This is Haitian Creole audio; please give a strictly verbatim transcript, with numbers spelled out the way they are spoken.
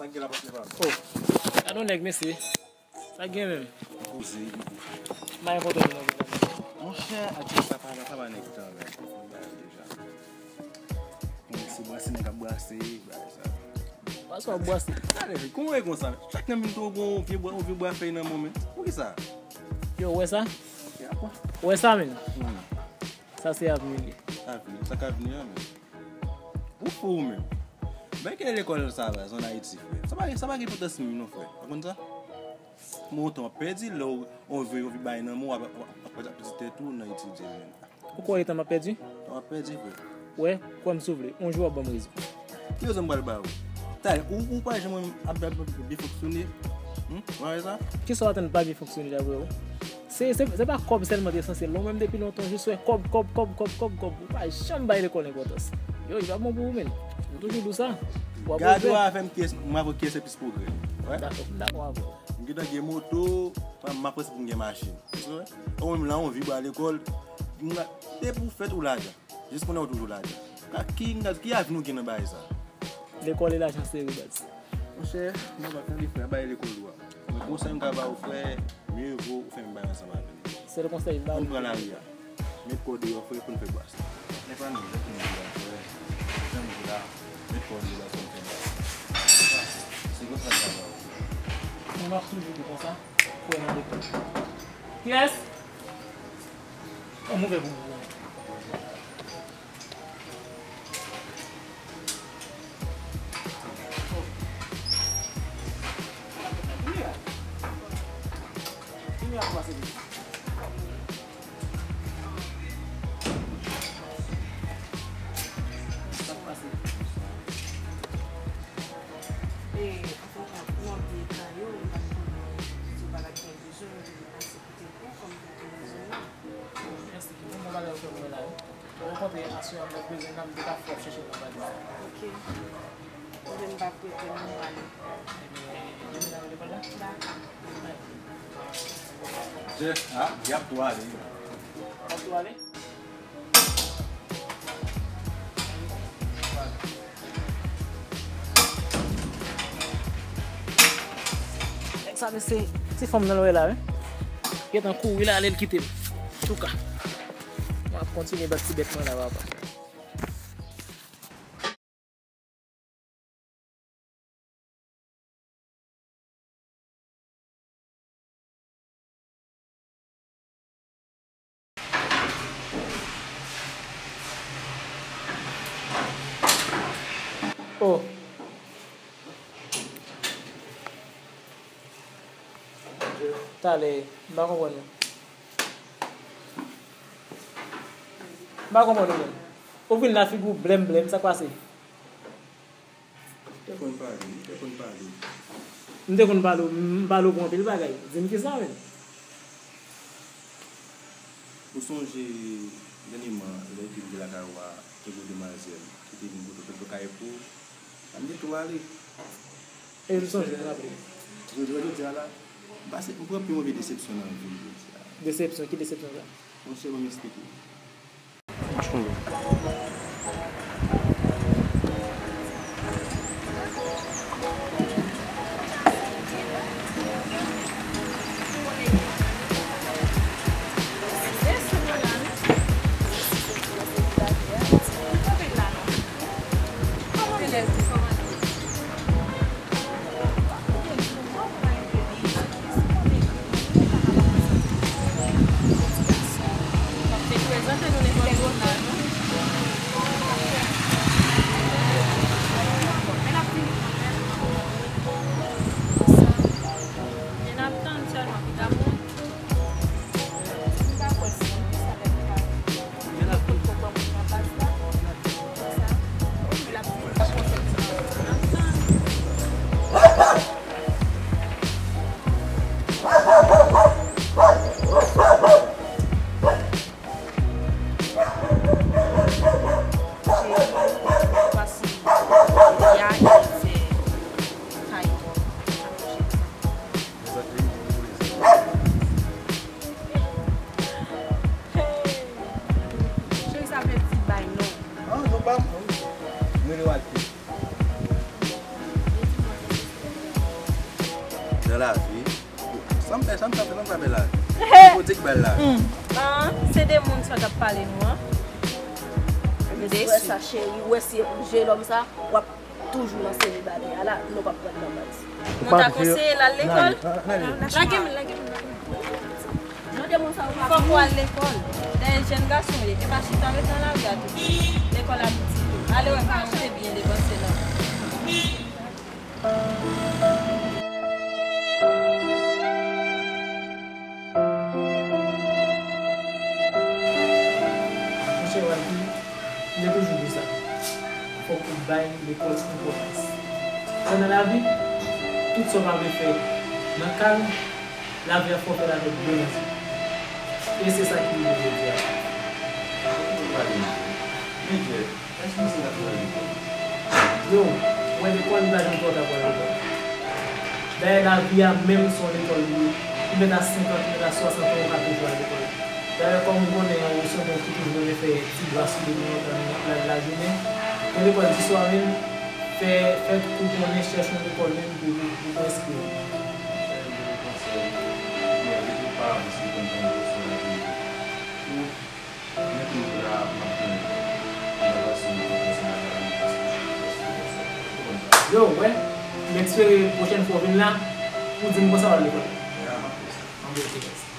Sa k gen la, pase pa. Oh, gade yon nèg, mesye. Sa k gen menm? Poze. M pa gen foto li non, mesye. Monchè, atè sa pa, sa pa nèg tan menm. Deja. Bon, se brase nèg ap brase, bagay sa. Brase w ap brase. Talè, kòman e konsa? Chak nan min tou, gon vye bwa, yon vye bwa fèy nan men w, men. Poukisa? Yo, w wè sa? Ou wè sa, men? Hmm. Sa se avni li. Avni? Sa k avni an, men? Ou fou ou menm? Bay ke lekòl sa la, zòn Ayiti, frè. Sa pa, sa pa gen enpòtans menm non, frè. Ou konn sa? Montan w ap pèdi, lè w, w vle, w vle bay nan men w, w ap, w ap, w ap pèdi tèt ou nan etidye menm. Ou kwè tan m ap pèdi? Tan w ap pèdi, frè. Wè, kwè m si w vle. Yon jou w ap ban m rezon. Ki rezon m pral ba ou? Talè, ou, ou pa janm ap, ap, ap byen fonksyone? Hmm? Ou pa wè sa? Kisa w atann pa byen fonksyone daprè ou? Se, se, se pa kòb sèlman te esansyèl, non, menm depi lontan, jis wè kòb, kòb, kòb, kòb, kòb, kòb. Ou pa janm bay lekòl enpòtans. Yo, li pa bon pou ou, menm. Mwen toujou di w sa. W ap regrèt. Gade w avè m, kiyès, m avè w, kiyès ki plis pwogrè. Wè? M dakò, m dakò avè w. M gentan gen moto, m, m ap prese pou m gen machin. Ou wè? Ou menm la, w anvi ba lekòl. M la, depi w fèt, ou lajan. Jis kounye a w toujou lajan. Ka, ki, ki avni w gen nan bagay sa? Lekòl e lajan sere, baz. Monchè, mwen pa tande frè, bay lekòl ou a. Men konsèy m ka ba ou frè, mieux vaut ou fèmen bagay ansanm avè m. Sèl konsèy m ba ou. Ann pran lari a. Met kò w deyò frè pou n fè bas. Men pa nou, lè pou nou di la frè. Jan m di la, met kò w deyò pou n fè bas. Se konsèy m ka ba ou. Mwen m ap toujou di konsa, kwè nan lekòl. Kiyès? An m ouvè pou mwen. Mèsi, ki bon, bon bagay ou fè pou mwen la, wi. Mwen konte aswè a, m t ap bezwen nan, m te ka fè w ap chèche m nan valiz la. Ok. Mwen menm m p ap rete, mwen prale. Ebyen, demen n al lekòl la? Dakò. Jeff, a, y ap tou ale. Y ap tou ale? Nèg sa, mesye, ti fanm nan l wè la, wi. Gentan kouri l ale, l kite m. Antouka, m ap kontinye bat ti bèt mwen la, papa. Oh. Talè, m pa konprann ou. M pa konprann ou menm. Ou vin la figi w blèm blèm, sa k pase? Ou te konn pale, ou te konn pale. M te konn pale w, m pale w pou anpil bagay. Di m kisa menm? Ou sonje dènyèman lè w te vin lakay ou a, te gen yon demwazèl ki te vin kote w, te kay pou ou? Sa m te tou ale. E m sonje, m raple. Jodi, jodi a la, m pase, m pran pi move desepsyon nan vi m jodi a. Desepsyon? Ki desepsyon sa? Monchè, ban m eksplike. Lavi. Sa m fè, sa m fè, sa m fè bèl lavi. Kote k bèl lavi? An, se de moun sa k ap pale nou an. Ou wè sa cheri, ou wè si e pou je lòm sa, w ap toujou nan selibatè. Ala, nou p ap pran nan baz. Mwen ta konseye l al lekòl. Lage m, lage m, lage m. Fòk ou al lekòl. Dèyè jèn gason w ye, e pa chita ret nan lari a tou. Lekòl a piti tou. Ale wè kòman w te byen depanse nan. Monchè Walky, m te toujou di sa. Fòk ou bay lekòl enpòtans. Sa nan lavi, tout sa w pa vle fè nan kalm, lavi ap fè w fè l avèk vyolans. E se sa ki rive jodi a. Yo, mwen lekòl li pa janm twò ta pou al lekòl. Dayè lavi a menm se yon lekòl li ye. Ou mèt a senkant, ou mèt a swasant an, ou ka toujou al lekòl. Dayè kòm ou konnen ou se yon moun ki toujou renmen fè ti bras ou depi lontan nan lajounen, gen lekòl diswa menm, fè fè kou konnen, chèche yon lekòl menm pou pou pou enskri w. Yo, wè, m espere pwochèn fwa w vin la, ou di m konsa w al lekòl. Anben, ok, mèsi.